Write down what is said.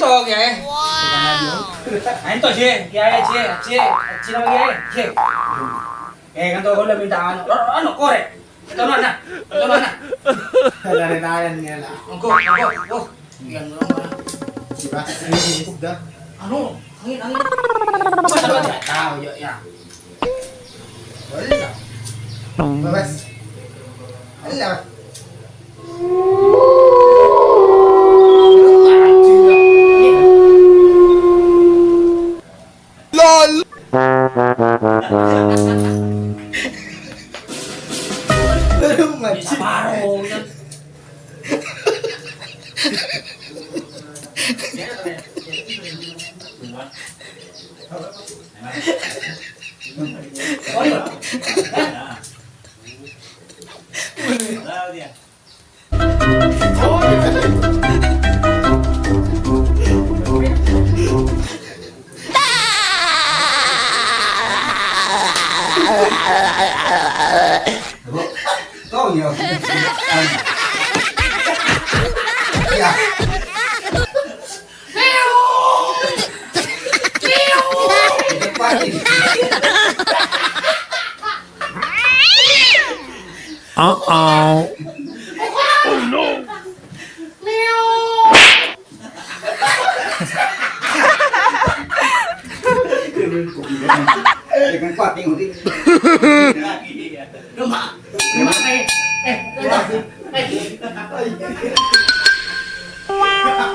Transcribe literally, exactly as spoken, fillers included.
To, Kèyaè. Aèn to, Jè. Kèyaè, Jè. Jè. Jè, nama Kèyaè? Jè. Eh, kan to, kaulâ minta anu. Anu, korèk. Tonton, nah. Tonton, nah. Lari-larian ya lah. Monggo, monggo. Oh, iya, monggo. Siapa? Ini sudah. Anu, angin, angin. Tahu, ya, ya. Boleh lah. Bebas. Boleh lah. Lol. Baru mati. Bisa baru, ya. Oh, iya. Nah, dia. Tao ya. Ya. Uh-oh. Wow.